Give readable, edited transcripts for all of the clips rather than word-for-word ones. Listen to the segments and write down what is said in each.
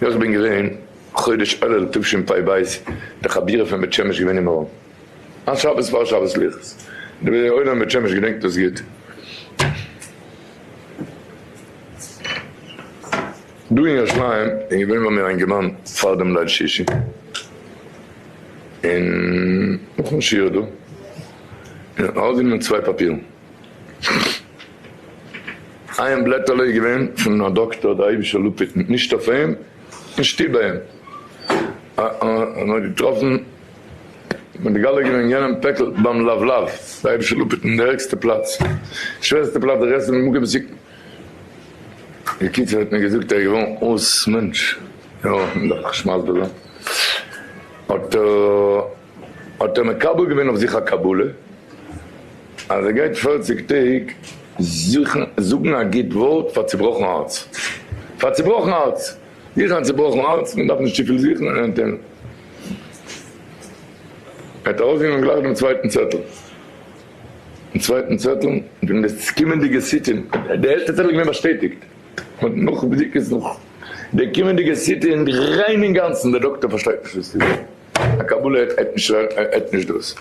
איך בין געווען חודש אלול תשפ ב די חבירה פון בית שמש געווען אין מירון א שבת פאר שבת סליחות, די עולם אין בית שמש געדענקט עס גוט. דא אין ירושלים איז געווען ביי מיר א אינגערמאן פאר דעם ליל שישי, און נאכן שיעור דא, און ארויסגענומען צוויי פאפירן. איין בלעטעלע איז געווען פון א דאקטער דער אייבישטער זאל אפהיטן, נישט אויף אים, אין שטוב ביי אים, און האט געטראפן מגלה געווען יענעם פעקל ביים לבלב, דער אייבישטער זאל אפהיטן, די ערגסטע פלאץ, שווערסטע פלאץ, די גרעסטע מקום מסוכן. בקיצור האט מיר געזאגט ער איז געווארן אויס מענטש, יא, מ'דארף נישט מסביר זיין, האט ער האט ער מקבל געווען אויף זיך א קבלה אז ער גייט פערציג טעג זוכן זאגן א גוט ווארט פאר צובראכן הארץ, פאר צובראכן הארץ, זוכן א צובראכן הארץ, מען דארף נישט צופיל זוכן, און ער האט ארויסגענומען גלייך דעם צווייטן צעטל. דעם צווייטן צעטל פון די קומענדיגע סיטי, די ערשטע צעטל איז געווען באשטעטיגט, און נאך בדיקות נאך די קומענדיגע סיטי און ריין אינגאנצן, דער דאקטער פארשטייט נישט וואס ס'איז, א קבלה עט נישט דאס.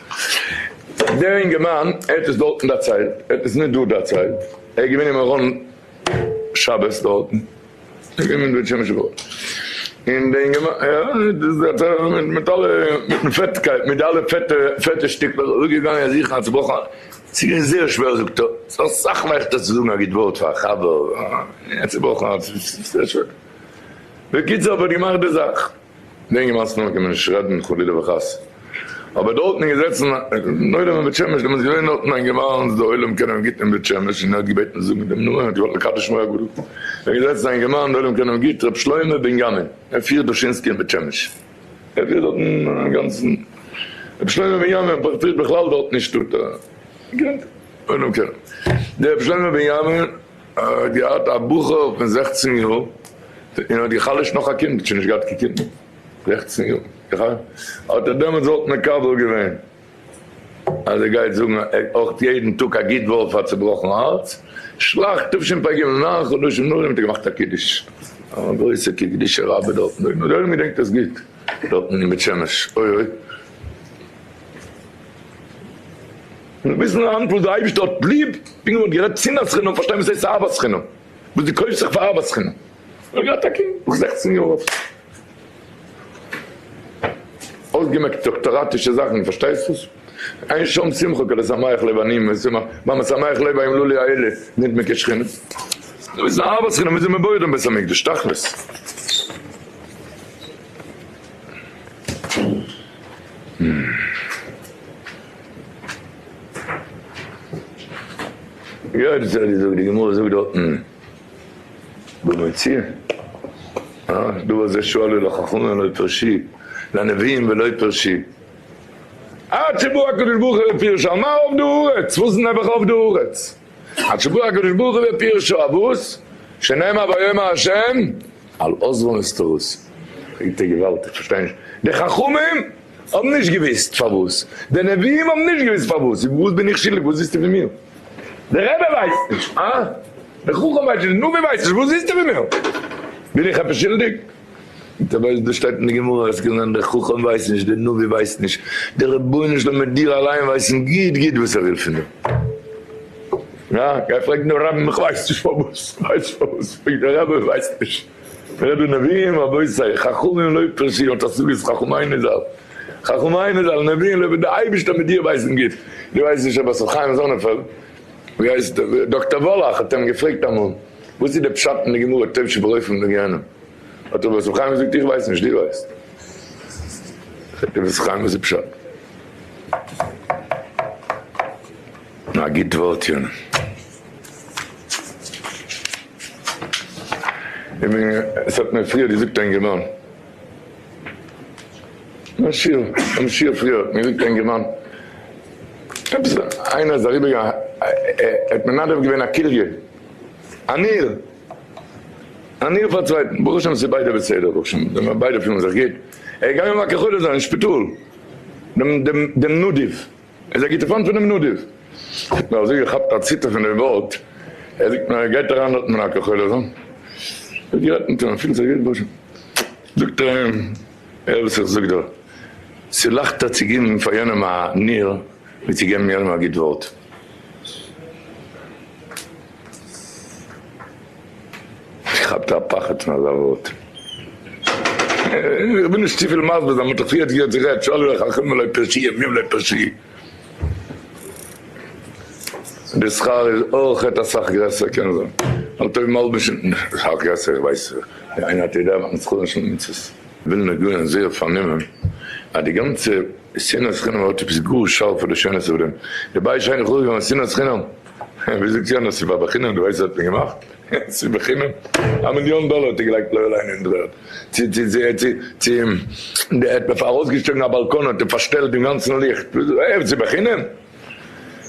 דער אינגערמאן ער האט עס דארטן דערציילט, ער האט עס נישט דא דערציילט, ער איז געווען אין מירון שבת דארטן. און די אינגערמאן, יא, מיט אלע, מיטן פעטקייט, מיט די אלע פעטע, פעטע שטיקלעך, אזוי געגאנגען זוכן א צובראכן, ס'איז געווען זייער שווער זאגט ער, ס'איז אסאך לייכטער צו זאגן א גוט ווארט פאר א חבר, א צובראכן הארץ, ס'איז זייער שווער. בקיצור האב איך געמאכט די זאך. די אינגערמאנ'ס נאמען קען מען נישט רעדן חלילה וחס. אבער דארטן איז געזעצן אן עולם אין בית שמש, דעמאלטס איז געווען דארטן א אינגערמאן, די עולם קען אים גוט אין בית שמש, און ער האט געבעטן זאגן דעם נאמען, ער האט געוואלט לקדש שמו הגדול. איז געזעצן א אינגערמאן, די עולם קען אים גוט, ר' שלמה בנימין, ער פירט דושינסקי אין בית שמש. ער פירט דארטן א גאנצן, ר' שלמה בנימין פירט בכלל דארטן אין שטאט, עולם קען אים. דער ר' שלמה בנימין האט געהאט א בחור פון זעכצן יאר און האט גע'חלש'ט נאך א קינד, האט שוין נישט געהאט קיין קינד, זעכצן יאר, האט ער דעמאלטס וואלט מקבל געווען אז ער גייט זאגן אויך יעדן טאג א גוט ווארט פאר צובראכן הארץ, שלח תשפ ג ניין חדשים נאכדעם האט ער געמאכט א קידוש, א גרויסע קידושא רבה דארטן, און דער עולם געדענקט עס גוט דארטן אין בית שמש, אוי אוי. און וויסן היינט וואס די אייבערשטער האט ליב, פונקט ווי מ'האט גערעדט שנאת חינם, פארשטיין וואס הייסט אהבת חינם, וואס דו קויפסט זיך פאר אהבת חינם. ער האט געהאט א קינד נאך זעכצן יאר אויף אויסגעמעקט דאקטאראטישע זאכן, פארשטייסט עס? אין שם שמחה כלשמח לב עניים, מה משמח לב האמלולי האלה נדמה כשכינה. דאס איז אהבת חינם, וויאזוי מ'בויעט דעם בית המקדש, תכלית. יא דאס האט געזאגט די גמרא זאגט דארטן במוציא אה דבר זה שואלו לחכמים ולא פרשי לנביאים ולא פרשי עד שבא הקדוש ברוך הוא ופירשו על מה אבדה הארץ וואס איז נעבעך אבדה הארץ עד שבא הקדוש ברוך הוא ופירשו אויף וואס שנאמר ויאמר השם על עוזבם את תורתי פרעגט ער געוואלד איך פארשטיי נישט די חכמים האבן נישט געוואוסט פארוואס, די נביאים האבן נישט געוואוסט פארוואס, וואס בין איך שולדיג, וואס ווילסטו פון מיר? דער רבי ווייסט נישט, אה? דער חכם ווייסט נישט, דער נביא ווייסט נישט, וואס ווילסטו פון מיר? בין איך עפעס שולדיג? דא שטייט אין די גמרא אז קען זיין דער חכם ווייסט נישט, דער נביא ווייסט נישט, דער רבונו של עולם מיט דיר אליין ווייסן גוט גוט וואס ער וויל פון דיר. יא, גיי פרעג דעם רבין, איך ווייס נישט פארוואס, ווייסט פארוואס, פרעג דער רבי ווייסט נישט. רעדו נביאים רבותי, חכמים לא פרשי האט א סוגיות חכמינו זל, חכמינו זל, נביאים לא, די אייבישטער מיט דיר ווייסן גוט, דו ווייסט נישט רבי אסף חיים זאנענפעלד, ווי הייסט ער, דאקטער וואלאך האט אים געפרעגט אמאל, וואס איז די פשט אין די גמרא טוב שברופאים בגיהנום, האט רבי אסף חיים געזאגט איך ווייס נישט דו ווייסט, פרעגט רבי אסף חיים וואס איז פשט? א גוט ווארט יונה. עס האט מיר פריער געזאגט א אינגערמאן, א שיעור, א שיעור פריער האט מיר געזאגט א אינגערמאן, עפעס איינער איז אריבער געגאנגען, ער האט מנדב געווען א כליה, א ניר, א ניר פאר א צווייטן, ברוך השם ס'איז ביידע בסדר, ברוך השם, ביידע פילן זיך גוט, ער איז געגאנגען מבקר חולה זיין אין שפיטאל, דעם דעם דעם נדיב. איז א גוטע פריינט פונעם נדיב. האט מיר אזוי געכאפט א ציטער פון דעם ווארט, ער זאגט מיר ער גייט אריין דארט מנקה חולה זיין, ער האט גערעדט מיט אים, ער פילט זיך גוט ברוך השם. זאגט ער אים, הער וואס איך זאג דיר, ס'איז לייכטער צו געבן פאר יענעם א ניר ווי צו געבן יענעם א גוט ווארט. כאפט א פחד פון אזא ווארט. איך בין נישט צופיל מסביר זיין, מ'האט דאך פריער געהערט זיך רעדט שאלו חכמים לא פירשו ימים לא פירשו. די שכר איז אויכעט אסאך גרעסער קען זיין. על טוב מלבוש אסאך גרעסער איך ווייס איינער האט יודע מאכן שכרן של מצוות. ווילנער גאון איז זייער פארנומען אז די גאנצע שנאת חינם האט עפעס גאר שארפע לשונות אויף דעם. די בית שיינע חורבן און שנאת חינם. ווי זאגט יענער ס'איז ביי בחינם דו ווייסט וואס האט מען געמאכט? ס'איז בחינם? א מיליאן דאלער האט ער געלייגט לא עלינו אין דר'ערד צו צו צו צו צו די האט מען ארויסגעשטויגן א באלקאן האט ער פארשטעלט דעם גאנצן ליכט ס'איז בחינם?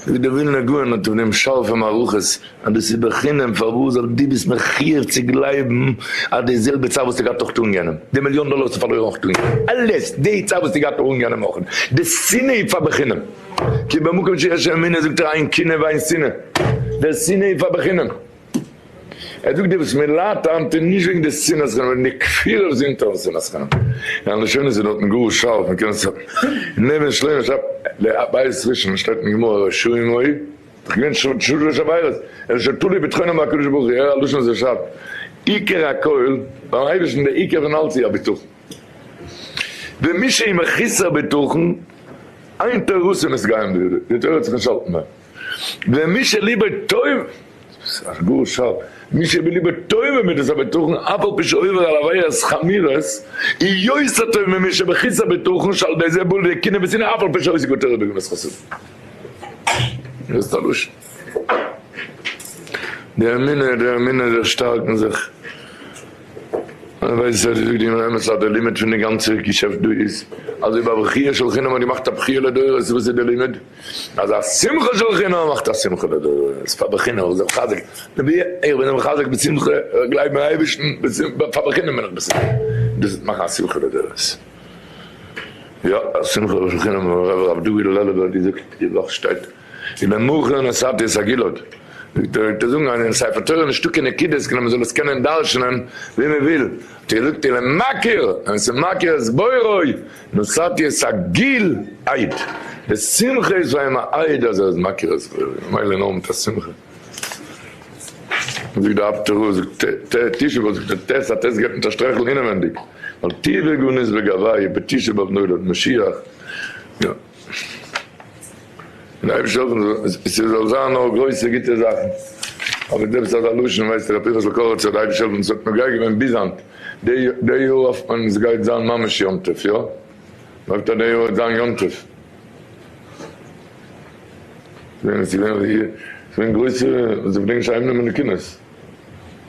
זאגט דער ווילנער גאון האט אויף דעם שארפע מערכות אז דאס איז בחינם פארוואס ווייל דו ביסט מחיוב צו גלייבן אז די זעלבע צייט וואס האסטו געהאט אויך טון יענעם די מיליאן דאלער האסטו פארלוירן אויך טון יענעם אלעס די צייט וואס האסטו געהאט אויך יענעם אויך די שנאה איז פאר בחינם. כי במקום שיש אמונה זאגט ער אין קנאה ואין שנאה, דער שנאה איז פאר בחינם. ער זאגט די וואס מען ליידט היינט איז נישט וועגן די שנאת חינם וועגן די כפירה וואס איז אונטערן שנאת חינם. די לשונות איז דארטן גאר שארף מען קען עס נעמען שלמה שרייבט לבית ראשון שטייט אין גמרא רשעים היו דאך געווען שלש עבירות אלא שתלו בטחונם בהקדוש ברוך הוא הער א לשון וואס ער שרייבט עיקר הכל ביים אייבערשטן דער עיקר פון אלץ איז א בטחון ומי שמחוסר בטחון אין תורתו מתקיים בידו, די תורה האט זיך נישט האלטן ביי ומי שליבו טוב, ס'איז גאר שארף, מי שבליבו טוב במידת הבטחון אף על פי שעובר על עבירות חמורות, איז יותר טוב ממי שבחוסר בטחון שעל ידי זה בא לידי קנאה ושנאה אף על פי שעוסק בתורה בגמילות חסדים. דאס איז א לשון. די אמונה, די אמונה זיך שטארקן זיך. מען ווייסט אז זאגט די אמרי אמת אז די לימוד פון די גאנצע געשעפט דא איז אז אויב א בכיה של חינם האט געמאכט א בכיה לדורות וואס איז די לימוד? אז א שמחה של חינם מאכט א שמחה לדורות פאר בחינם איך זיך מחזק איך בין זיך מחזק בשמחה איך גלייב אין אייבערשטן פאר בחינם בין איך בשמחה דאס וועט מאכן א שמחה לדורות יא א שמחה של חינם הרב ר' דוד לעלובער האט געזאגט די וואך שטייט ולמחר נתתי את הגלעד, זאגט ער, וועט ער זאגן אז אין ספר תורה נישטא קיין נקודות כדי מען זאל עס קענען דרש'נען ווי מען וויל, האט ער געזאגט ולמכיר, ווען ס'איז מכיר את בוראו, נתתי את הגיל עד, די שמחה איז פאר אים א עד אז ער איז מכיר את בוראו, ממילא נאר מיט א שמחה. זאגט די אפטער רב, זאגט ט תשעה באב, זאגט ער ט א ט גייט מיט א שטרעכל אינעווענדיג, ווייל טבע גנוז בגוויי בתשעה באב נולד משיח, יא. און אייבערשטער העלפן ס'זאל זיין נאר גרויסע גוטע זאכן, אבער דער אזא לשון ווייסט ר' פנחס'ל קאריצער די אייבערשטער העלפן ס'האט נוגע געווען ביז היינט, די יאר האפט מען ס'גייט זיין ממש יום טוב, יא? מ'האפט אז די יאר וועט זיין יום טוב. ס'געווען גרויסע, זיי פלעגן נישט אהיימנעמען די קינות,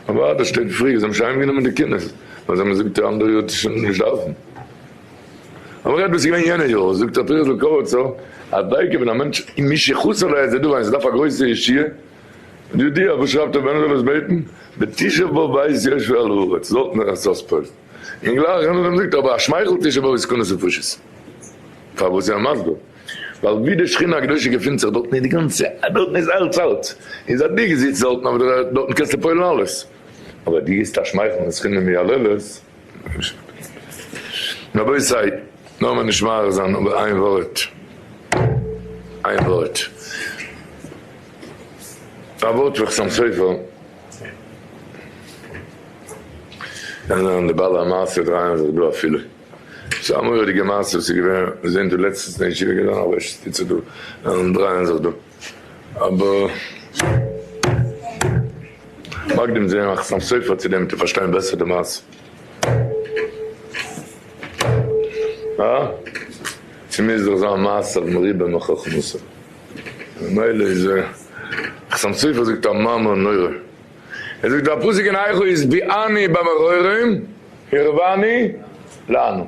אבער דא שטייט פרי זיי האבן שוין אהיימגענומען די קינות, ווייל זיי האבן געזאגט די אנדערע יאר וועט עס שוין נישט דארפן. אבער רעד וואס איז געווען יענע יאר, זאגט ר' פנחס'ל קאריצער אז דייקא ווען א מענטש און מי שחסר לו איזה דבר און ס'דארף א גרויסע ישועה, יודיע וואס שרייבט ער ווען ער זאל עס בעטן, בתשעה באב בית יושבי על הארץ, דארטן איז עס אויספועלט, און גלייך נאכדעם זאגט ער אבער א שמייכל תשעה באב איז סכנת נפשות. פארוואס איז ער מסביר? ווייל ווי די שכינה הקדושה געפינט זיך דארטן איז די גאנצע, דארטן איז אלץ אלץ, איז אז דו זיצט דארטן אויף דער ערד דארטן קענסטו פועל'ן אלעס, אבער דו גיבסט א שמייכל און שכינה מייללת, רבותי, לאמיר נישט מאריך זיין אבער איין ווארט, איין ווארט, א ווארט פון חתם סופר, קען זיין די בעלי המעשה דרייען זיך דא אפילו, ס'איז א מורא'דיגע מעשה וואס איז געווען, מיר זעהן דא לעצטנס אין ישיבה געווען א רעש טוט זיך דא, און דרייען זיך דא, אבער מקדים זיין א חתם סופר צו דעם צו פארשטיין בעסער די מעשה. אה? ס'מוז דאך זיין מעשיו מרובה מחכמתו. ממילא איז חתם סופר זאגט א מאמר נורא. ער זאגט א פסוק אין איכה השביעני במרורים הרבני לנו.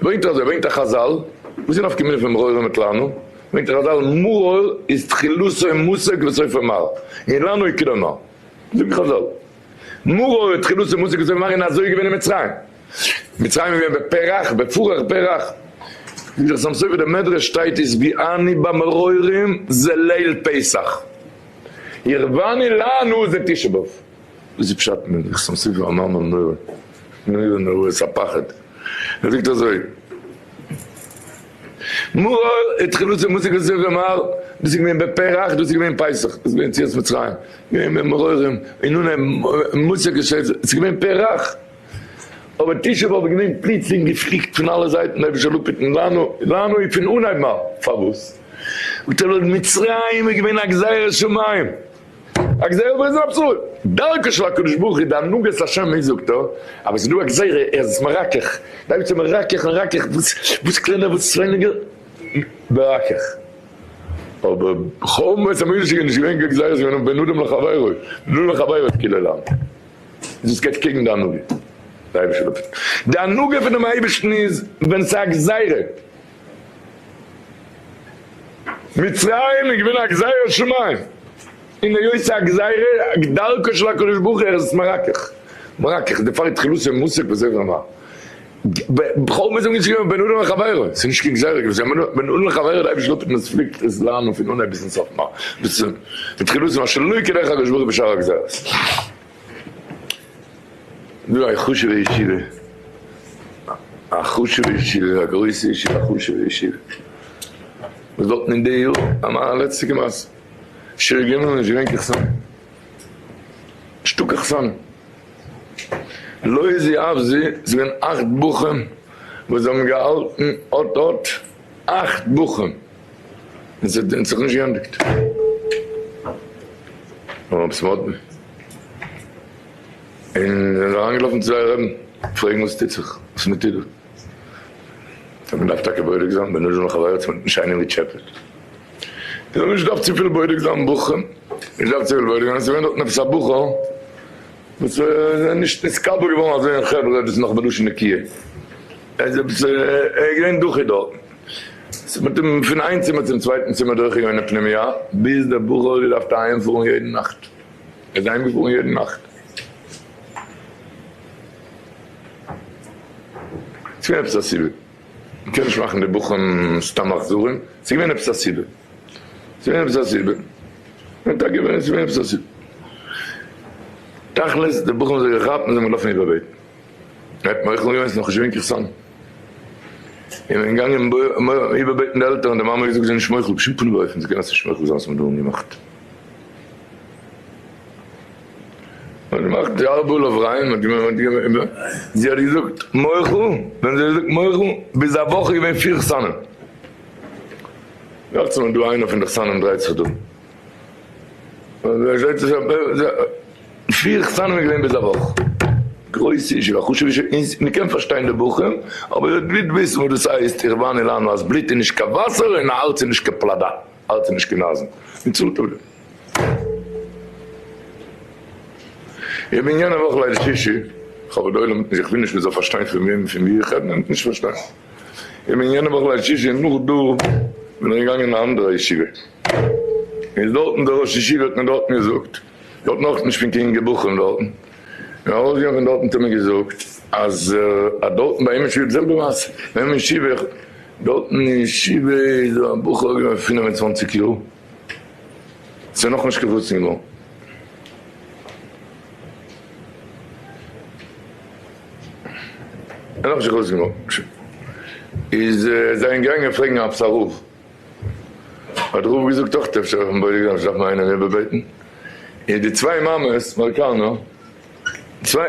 ברענגט ער אזוי, ברענגט א חזל, וואס איז נפקא מינה פון מרורים מיט לנו? ברענגט א חזל, מרור איז תחילתו מתוק וסופו מר, און לנו איז כולו מר. זאגט חזל. מרור איז תחילתו מתוק וסופו מר און אזוי איז געווען אין מצרים. מצרים איז געווען בפרח, בפרח פרח. זאגט דער חתם סופר דער מדרש שטייט השביעני במרורים זה ליל פסח. הרבני לנו זה תשעה באב. וואס איז פשט אין דער חתם סופר א מאמר נורא? נו נו, עס איז א פחד. ער זאגט אזוי. מרור התחילו צו מוזיק וואס איך אמר, דאס איז געווען בפרח, דאס איז געווען פסח, דאס איז געווען יציאת מצרים, געווען מרורים, און אן מוזיק עס איז געווען פרח, אבער תשעה באב איז געווען פלוצלינג געפליקט פון אלע זייטן, אייבערשטער זאל אפהיטן לנו, לנו איז פון אנהייב מה, פארוואס? זאגט ער, מצרים איז געווען א גזירת שמים. א גזירה וואס איז אבסורד. דרכו של הקדוש ברוך הוא די הנהגת השם איז זאגט ער, אבער ס'איז דא א גזירה ער איז עס מרכך, די אייבערשטער מרכך און רכך וואס וואס קלענער וואס ווייניגער מרכך. אבער חורבן בית המקדש איז נישט געווען קיין גזירה ס'איז געווען בין אדם לחבירו, בין אדם לחבירו איז כאילו עולם. דאס גייט קעגן די הנהגה. די אייבערשטער די הנהגה פונעם אייבערשטן איז ווען ס'איז א גזירה. מצרים איז געווען א גזירת שמים, און היות ס'איז א גזירה, דרכו של הקדוש ברוך הוא ער איז עס מרכך, מרכך, דערפאר התחילו צו מושג וזה ומה. בכל מז נישט געווען בין אדם לחבירו, ס'איז נישט קיין גזירה געווען, בין אדם לחבירו דער אייבערשטער האט עס פליקט עס לנו פון אנהייב ביזן סוף, מה, ביז צום התחילו צו מה שלא כדרך הקדוש ברוך הוא בשאר הגזירות. דא א חשוב'ע ישיבה, א חשוב'ע ישיבה, א גרויסע ישיבה, א חשוב'ע ישיבה, וואס דארטן אין די יאר, א מיין לעצטיגע מעשה, שיעור ג' איז נישט געווען קיין חתונה, נישטא קיין חתונה, לא זי אף זי, ס'איז געווען אכט בחורים וואס האבן געהאלטן אט אט, אכט בחורים, און ס'האט זיך נישט געענדיגט. נאר עפעס מאדנע. און זענען אריינגעלאפן צו זייער רעבן פרעגן וואס טוט זיך, וואס מען טוט דא. מען דארף טאקע בודק זיין, בין אדם לחברו צו מען האט נישט איינעם געטשעפעט. זיי האבן נישט געדארפט צופיל בודק זיין בחורים, נישט געדארפט צופיל בודק זיין, עס איז געווען דארטן עפעס א בחור וואס איז נישט נתקבל געווארן אזוי אין חברה, דאס איז נאך בלשון נקיה, ער איז עפעס ער איז געווען דחוי דארטן. ס'איז מיט אים פון איין צימער צום צווייטן צימער דורכגעגאנגען אין פנימיה, ביז דער בחור האט געדארפט אהיימפארן יעדן נאכט. ער איז אהיימגעפארן יעדן נאכט. ס'איז געווען עפעס א סיבה. מ'קען נישט מאכן די בחורים סתם אכזרים. ס'איז געווען עפעס א סיבה. ס'איז געווען עפעס א סיבה. און טאקע געווען, ס'איז געווען עפעס א סיבה. תכלית, די בחורים האבן זיך געכאפט און זענען געלאפן איבערבעטן. ער האט מוחל געווען, ס'איז נאכנישט געווען קיין חתונה. און מען געגאנגען איבערבעטן די עלטערן, די מאמע האט געזאגט זיי נישט מוחל בשום פנים ואופן, זיי קענען עס נישט מוחל זיין וואס מען האט דא אנגעמאכט. מען האט געמאכט די ארבעה לבריים, זי האט געזאגט מוחל, ווען זי האט געזאגט מוחל, ביז א וואך איז געווען פיר חתנים. דאכט זיך מיר דא איינער פון די חתנים דרייט זיך דא. פיר חתנים איז געווען ביז א וואך. גרויסע ישיבה, חשובע ישיבה, און מ'קען פארשטיין די בחורים, אבער איר ווילט וויסן וואס דאס הייסט הרבני לנו אז בלוט איז נישט קיין וואסער און א הארץ איז נישט קיין פלדה, הארץ איז נישט קיין אייזן, מ'צאלט אויף דעם. איך בין יענע וואך ליל שישי, כ'האב די עולם, איך וויל נישט מ'זאל פארשטיין פון וועם און פון ווי איך רעד, מ'וועט נישט פארשטיין. איך בין יענע וואך ליל שישי נאך דא בין איך געגאנגען אין א אנדערע ישיבה, איז דארטן דער ראש ישיבה האט מיר דארטן געזאגט, דארט נאך נישט פון קיין אינגע בחורים דארטן, און ארויסגעגאנגען פון דארטן האט ער מיר געזאגט אז אז דארטן ביי אים אין ישיבה די זעלבע מעשה, ביי אים אין ישיבה, דארטן אין ישיבה איז דא א בחור געווען 25 יאר, ס'איז נאכנישט קיין חתן געווארן. ער האט זיך אויסגעמאלן. איז זיי זענען געגאנגען פרעגן עפעס א רב. האט דער רב געזאגט אויך אפשר דארף מען בודק זיין אפשר דארף מען איינעם איבערבעטן. איז די צוויי מאמעס אמעריקאנער, צוויי,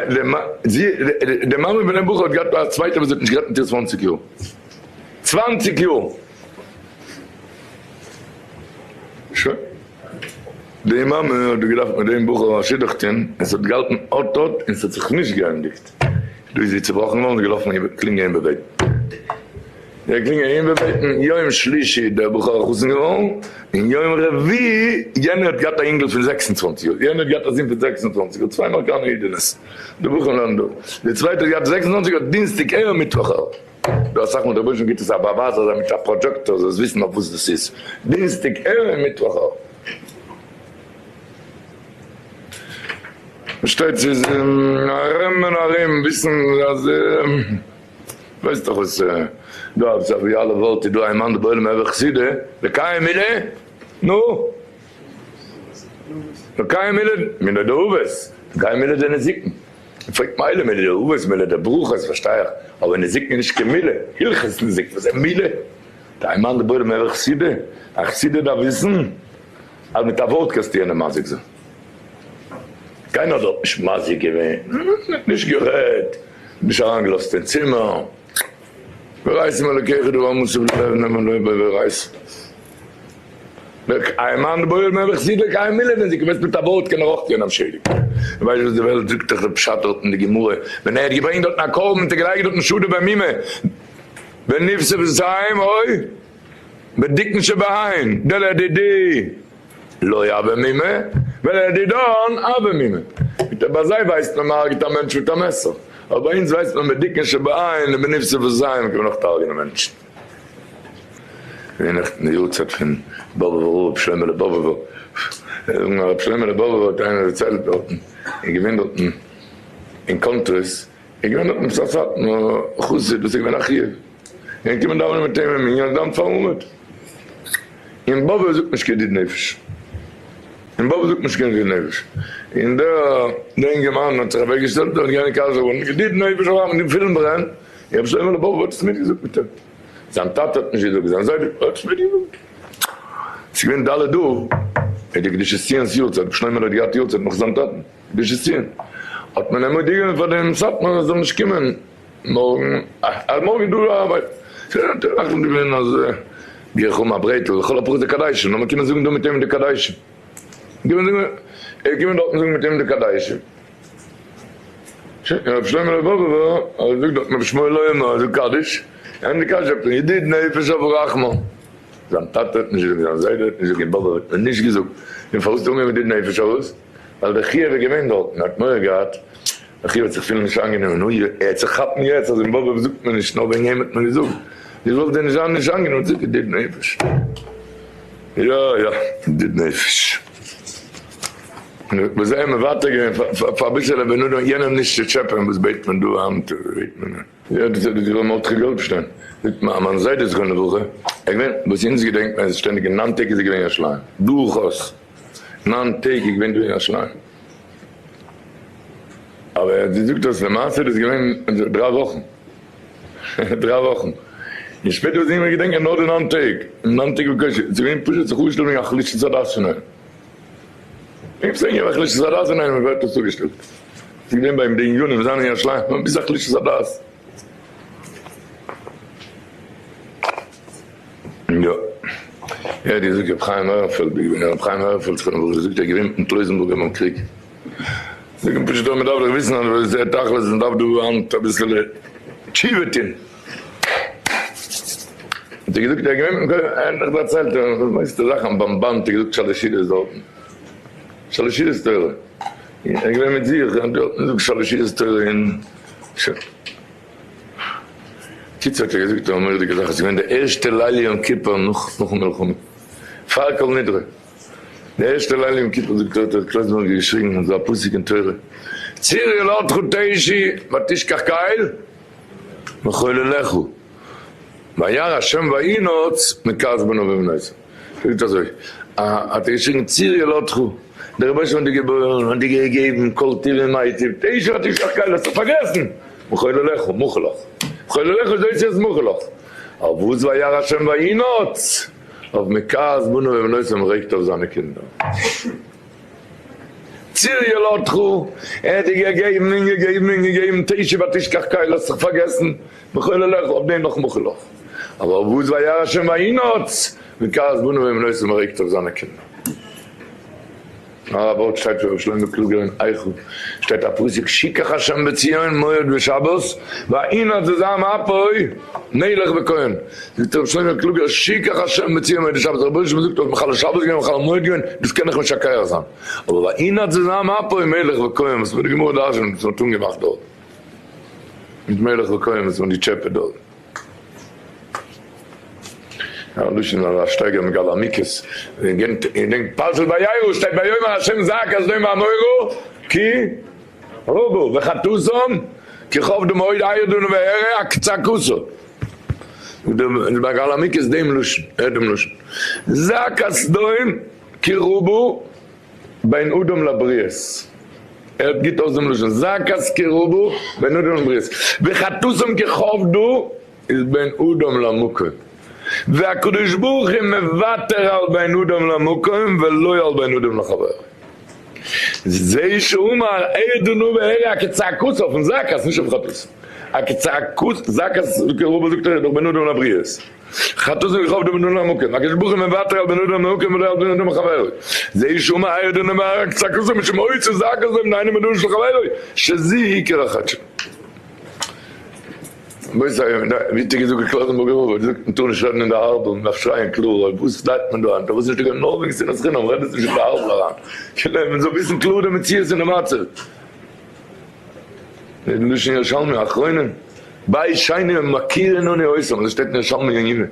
די מאמע פון דעם בחור האט געהאט א צווייטע וואס האט נישט גערעדט מיט איר צוואנציג יאר. צוואנציג יאר! שוין. די מאמע האט געדארפט מיט דעם בחור א שידוך טון, און ס'האט געהאלטן אט אט און ס'האט זיך נישט געענדיגט. דא איז זי צובראכן געווארן און געלאפן קלינגען איבערבעטן. זי קלינגען איבערבעטן, יום שלישי איז דער בחור א חתן געווארן, און יום רביעי, יענער האט געהאט א אינגל פון 26 יאר, יענער האט געהאט א זון פון 26 יאר, צוויי אמעריקאנער אידענעס, די בחורים לערנען דא. די צווייטע האט געהאט 26 יאר, דינסטאג ערב מיטוואך ערב. דא אסאך מאל דער רבונו של עולם גיבט עס א באווייז אזוי מיט א projector זאלסט וויסן אויף וואס דאס איז, דינסטאג ערב מיטוואך ערב. פארשטייט זיך ארום און ארום וויסן אז ווייסט דאך וואס דא אויף זיך ווי אלע ווארט איז דא איין מאן דבעי למהוי חסידא לקיים מילי נו לקיים מילי מילי דאבות לקיים מילי דנזיקין. פרעגט מילא מילא די אבות מילא די ברכות פארשטיי איך, אבער נזיקין איז נישט קיין מילה, הלכות נזיקין וואס איז מילה? די מאן דבעי למהוי חסידא, א חסידא דארף וויסן אז מיט א ווארט קענסטו יענעם מזיק זיין. קיינער האט דארט נישט מזיק געווען, נישט גערעדט, נישט אריינגעלאזט אין צימער. וראיתם אלוקיך דבר מוסף ללב נאמן לא יבא וראית. איי מאן דבעי למהוי חסידא קיין מילה נזיקין, וועסט מיט א ווארט קען ער אויך יענעם שעדיגן. דו ווייסט וואס די וועלט זאגט דאך די פשט דארט אין די גמרא, ווען ער האט געברענגט דארטן א קרבן האט ער געלייגט דארטן שדה במימה, ונפסף זיים אוי בדיקן שבעין דלדידי לא הוה מימה ולדידן הוה מימה. מיט ביי זיי ווייסט מען מ'הרג'ט א מענטש מיט א מעסער, אבער ביי אונז ווייסט מען בדיקן שבעין און בנפסף זיים קען מען אויך הרג'נען מענטשן. געווען נעכטן די יארצייט פון באבובער רב שלמה'לע באבובער, זאגן הרב שלמה'לע באבובער האט איינער דערציילט דארטן, איז געווען דארטן אין קאנטריס, איז געווען דארטן עפעס א סאטמאר חסיד וואס איז געווען א חיוב, און געקומען דאווענען מיט אים אין מנין און דאווענט פארן עמוד, און באבוב זאגט נישט קיין ידיד נפש, און באבוב זאגט נישט קיין ידיד נפש, און דער דער אינגערמאן האט זיך אוועק געשטעלט און געגאנגען קאזשעווען און ידיד נפש אריין מיט דעם פילן ברען, רבי שלמה'לע באבוב האט עס מיטגעזאגט מיט אים, זיין טאטע האט נישט געזאגט, זיין זיידע האט עס מיטגעזאגט, עס איז געווען ד' אב, איז די קדושת ציון'ס יארצייט, רבי שלמה'לע האט געהאט יארצייט נאך זיין טאטן. קדושת ציון, האט מען אים מודיע געווען פאר דעם סאטמאר ער זאל נישט קומען מארגן, אז מארגן איז דא א ארבייט, האט ער מחליט געווען אז גיי איך האבן א ברעטל, לכל הפחות די קדשים, לאמיר קומען זאגן דא מיט אים די קדשים, געווען זאגן, ער איז געקומען דארטן זאגן מיט אים די קדשים, שוין, רבי שלמה באבובער האט געזאגט דארטן רבי שמואל לויעמער האט געזאגט קדיש, ענדיג קדיש זאגט ער ידיד נפש אב הרחמן. זיין טאטע האט נישט געזאגט, זיין זיידע האט נישט געזאגט, אין באבוב האט מען נישט געזאגט, און פארוואס האט ער אנגעהויבן מיט ידיד נפש פארוואס? ווייל דער חיוב איז געווען דארטן, ער האט מורא געהאט, דער חיוב האט זיך פיל נישט איינגענומען, נו, ער העט זיך כאפן יעצט אז אין באבוב זאגט מען נישט, נאר וועגן אים האט מען געזאגט, איך וואלט דיר נישט זיין נישט איינגענומען, זאג ידיד נפש. יא יא, ידיד נפש. וואס זיי האבן מוותר געווען פאר אביסעלע בן אדם יענעם נישט צו טשעפען, וואס בעט מען דא היינט, בעט מען. יא דאס האט ר' מרדכי גאלדשטיין זאגט מיין מיין זיידע זכרונו לברכה ער געווען וואס אונז געדענקט מען איז שטענדיג אין ניין טעג איז ער געווען אין ירושלים דורכאויס ניין טעג איז געווען דא אין ירושלים אבער ער האט געזאגט אז למעשה איז דאס געווען דריי וואכן דריי וואכן און שפעטער וואס אונז געדענקען נאר די ניין טעג ניין טעג בקושי ס'איז געווען פשוט זיך אפשטעלן וועגן א חלישת הדעת פון אים. איך זעה א חלישת הדעת אין איינעם ווערט עס צוגעשטעלט. ס'איז געווען ביי אים די עניינים זיין אין ירושלים ביז א חלישת הדעת. יא. ער האט געזאגט רבי חיים עהרנפעלד איז געווען רבי חיים עהרנפעלד זכרונו לברכה געזאגט ער איז געווען מיטן קלויזענבורגער ביים קריג. זאג אים פשוט אז מ'דארף דאך וויסן אז דער תכלית איז מ'דארף דא היינט אביסעלע תשובה טון. האט ער געזאגט ער איז געווען מיטן כהן, ער האט נאך דערציילט ווייסטע זאכן ביים באנד האט ער געזאגט שלש סעודות דארטן, שלש סעודות תורה, ער איז געווען מיט זיך און דארטן געזאגט שלש סעודות תורה און שוין. קיצור האט ער געזאגט א מורא'דיגע זאך, עס איז געווען די ערשטע ליל יום כיפור נאך נאכן מלחמה, פאר כל נדרי, די ערשטע ליל יום כיפור זאגט ער האט דער קלויזנבורגער געשריגן אזא פסוק אין תורה, צור ילדך תשי ותשכח קל מחוללך, וירא השם וינאץ מכעס בנו ובנותיו. זאגט אזוי, האט ער געשריגן צור ילדך, דער רבוש ע האט דיר געבוירן, האט דיר געגעבן כל טוב ומטיב, תשע תשכח קל, האסט זיך פארגעסן, מחוללך, מחול לך, מחוללך איז אותיות מחול לך, אויף וואס וירא השם וינאץ, אויף מכעס בנו ובנותיו, מען רעגט אויף זיינע קינדער. צור ילדך, ער האט דיר געגעבן און געגעבן און געגעבן, תשב ותשכח קל, האסט זיך פארגעסן, מחוללך, אויף דעם נאך מחול לך. אבער אויף וואס וירא השם וינאץ, מכעס בנו ובנותיו מען רעגט אויף זיינע קינדער. א ווארט שטייט פון ר' שלמה קלוגער אין איכה, שטייט א פסוק שכח השם בציון מועד ושבת, וינאץ זעם אפו מלך וכהן. זאגט ר' שלמה קלוגער שכח השם בציון מועד ושבת, רבונו של עולם זאגט אויב מחלל שבת געווען מחלל מועד געווען, דאס קען איך משכח זיין. אבער וינאץ זעם אפו מלך וכהן וואס מ'האט די גמרא דרש'נט וואס מ'האט אנגעמאכט דארט מיט מלך וכהן וואס מ'האט געטשעפעט דארט. א לשון אזא שטייגער מגלה עמיקות, געדענקט פרשת וירא שטייט ויאמר ה' זעקת סדום ועמורה כי רבו וחטאתם כי כבדו מאוד ארדו ואראה כצעקתו. די מגלה עמיקות דעם לשון, הערט דעם לשון, זעקת סדום כי רבו בין אדם לבריות. הערט גוט אויס דעם לשון, זעקת כי רבה בין אדם לבריות, וחטאתם כי כבדה איז בין אדם למקום, והקדוש ברוך הוא מוותר על בין אדם למקום ולא על בין אדם לחברו. זה שאמר ארדה נא ואראה הכצעקתה אויפן זעקת, נישט אויף חטאתם. הכצעקתה, זעקת כי רבה זאגט ער איז דאך בין אדם לבריות. חטאתם כי כבדה בין אדם למקום, הקדוש ברוך הוא מוותר על בין אדם למקום ולא על בין אדם לחברו. זה שאמר ארדה נא ואראה הכצעקתה משום הוציא זעקתו מן בין אדם לחברו, שזה עיקר החטא שלו. רבותי, ווי האט ער געזאגט דער קלויזענבורגער רב האט געזאגט מען טאר נישט רעדן אין די ארבל, מען דארף שרייען קלאר, אויב וואס ליידט מען דא היינט, פארוואס נישט נאר וועגן שנאת חינם, רעד עס נישט אין די ארבל אריין, כדי מען זאל וויסן קלאר די מציאות און די מצב. אין לשון ירושלמי אחרונים, בית שני מכירין אנו אותם, אזוי שטייט אין ירושלמי אין יומא,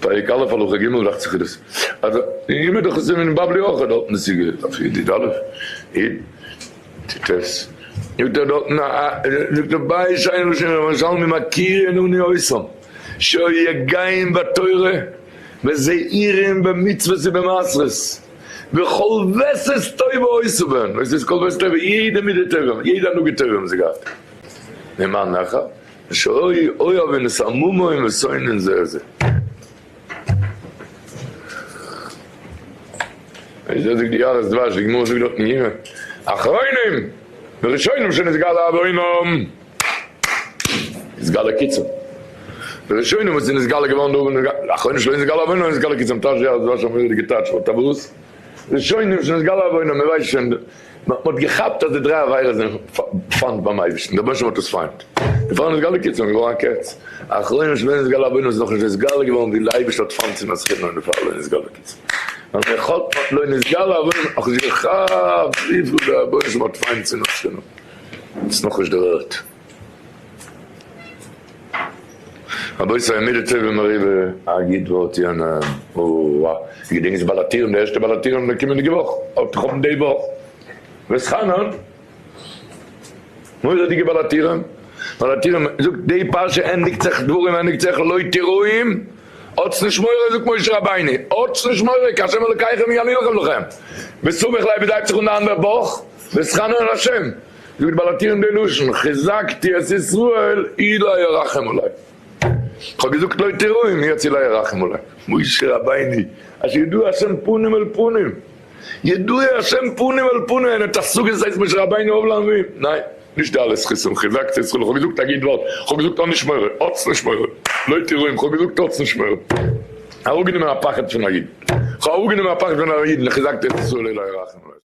פרק א' הלכה ג' דאכט זיך איז דאס, אז אין יומא דאך איז אין בבלי אויך דארטן די סוגיא, אויף י"א, י ט, זאגט ער דארטן א זאגט ער בית שני לשון ירושלמי מכירין אנו אותם, שהיו יגעים בתורה וזהירים במצוות ובמעשרות, וכל וסת טובה עשו בהן, וואס איז כל וסת טובה? יעדע מידה טובה, יעדע הנהגה טובה האבן זיי געהאט. ממה נפשך? שהיו אוהבין את עמם ושונאין זה את זה. אזוי זאגט די יערות דבש, די גמרא זאגט דארט אין יומא, אחרונים וראשונים שנתגלה עוונם, נתגלה קיצם, וראשונים וואס איז נתגלה געווארן דורך אחרונים שלא נתגלה עוונם נתגלה קיצם, טייטש די יערות דבש א מורא'דיגע טייטש ווארט, אבער וואס? ראשונים שנתגלה עוונם, מען ווייסט שוין, מען האט געכאפט אז די דריי עבירות זענען פיינט ביים אייבערשטן, דער רבונו של עולם האט עס פיינט, דערפאר נתגלה קיצם איז געווארן א קץ, אחרונים שלא נתגלה עוונם איז נאכנישט נתגלה געווארן ווי דער אייבערשטער האט פיינט שנאת חינם און דערפאר לא נתגלה קיצם, ווייל מען האט לא נתגלה עוונם נאך נישט געכאפט וויפיל דער רבונו של עולם האט פיינט שנאת חינם, איז נאכנישט דערהערט. רבותי מידה טובה מרובה א גוט ווארט יענעם, אוה א, געדענקסט די בעל הטורים די ערשטע בעל הטורים די קומענדיגע וואך, האט איך האבן די וואך ואתחנן, מורא'דיגע בעל הטורים, בעל הטורים זאגט די פרשה ענדיגט זיך דברים ענדיגט זיך לא תיראים, האטס נישט מורא זאגט משה רבינו, האטס נישט מורא כי השם אלקיכם הוא הנלחם לכם, וסמוך ליה ווי הייבט זיך אן די אנדערע וואך, ואתחנן אל השם. זאגט בעל הטורים די לשון חזקתי את ישראל אולי ירחם עלי, כ'האב געזאגט לא תיראים יעצט אולי ירחם עלי, משה רבינו אשר ידעו השם פנים אל פנים, ידעו השם פנים אל פנים, איינער האט השגות וואס הייסט משה רבינו אב לנביאים? ניין, נישט די אלע זכותים, חזקתי את ישראל, כ'האב געזאגט א גוט ווארט, כ'האב געזאגט האב נישט מורא, האטס נישט מורא, לא תיראים, כ'האב געזאגט האטס נישט מורא, אראפגענומען א פחד פון א איד, כ'האב אראפגענומען א פחד פון א איד, חזקתי את ישראל אולי ירחם עלי.